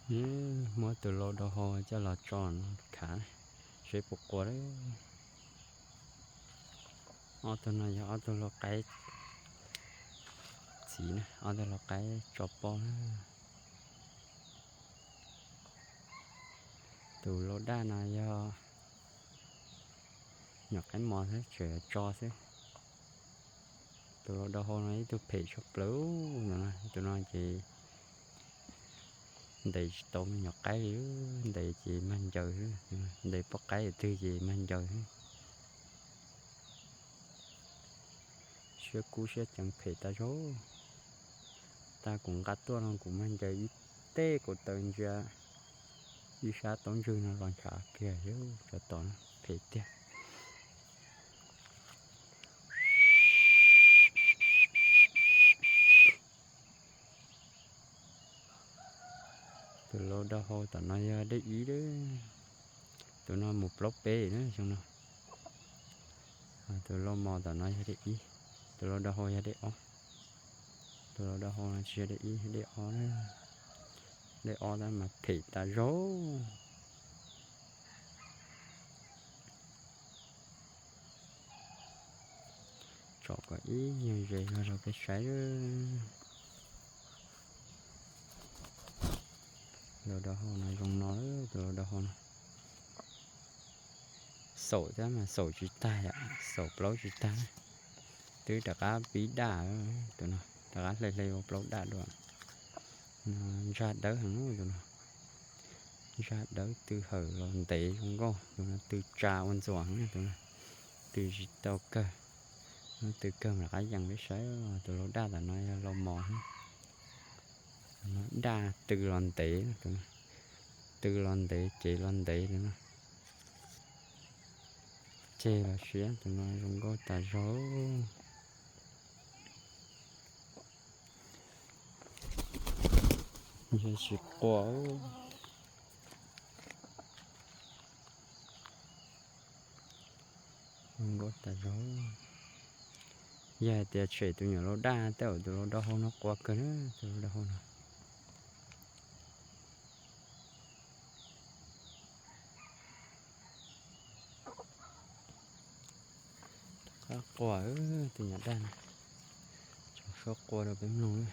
Muab tus lau dau hau coj los tso no khav, seb puas qua lawm. Ob tug no yog ob tug lau qaib txiv na, ob tug lau qaib tso poj na. Tus lau daj no yog nyuam qaib mos xwb, tseem tso xwb. Tus lau dau hau no ib tug phem tshaj plaws no, tus no ces ntes tsis tau me nyuam qaib li, ntes ces mag ncaws xwb, ntes poj qaib twg ces mag ncaws xwb. Siab kub siab ceev phem tas zog. Tag kuv nqa tuaj no kuv mag ncaws ib teg kuv taws ntsia ib sab taub ntswg no los ntshav kiag, tsov tom no phem tiag. Tus lau dau hau tom no yog dej ib lawm. Tus no mus plaub peb na xyoo no. Tus lau mos tom no yog dej ib, tus lau dau hau yog dej ob. Tus lau dau hau no tsis yog dej ib, dej ob na. Dej ob tab mas phem tas zog. Tsom kom ib nyuag zes los rau peb saib. Lau dau hau no zoo no, tus lau dau hau no xaum thiab mas xaum tsis tag yom, xaum plaub tsis tag. Twb rov qab pib daj, tus no rov qab hle hle ua plaub daj dua. Ntsaj dawb heev tus no. Ntsaj dawb tw hawm los ntev zoo nkauj, tus no tw tsa ua ntxuam heev, tus no tw tsis tau kawg. Tw kawg mam rov qab yees peb saib. Tus lau daj tom no yog lau mos. Daj tw los ntev, tw los ntev, cev los ntev tus no. Ceg los siab, tus no zoo nkauj tas zog. Yog tsis qua, zoo nkauj tas zog. Yog hais tias tshem tus nyuam lau daj tej zaum tus lau dau hau no qua kawg na, tus lau dau hau no. Qab qua tus nyuam daj no, tso suab qua rau peb mloog.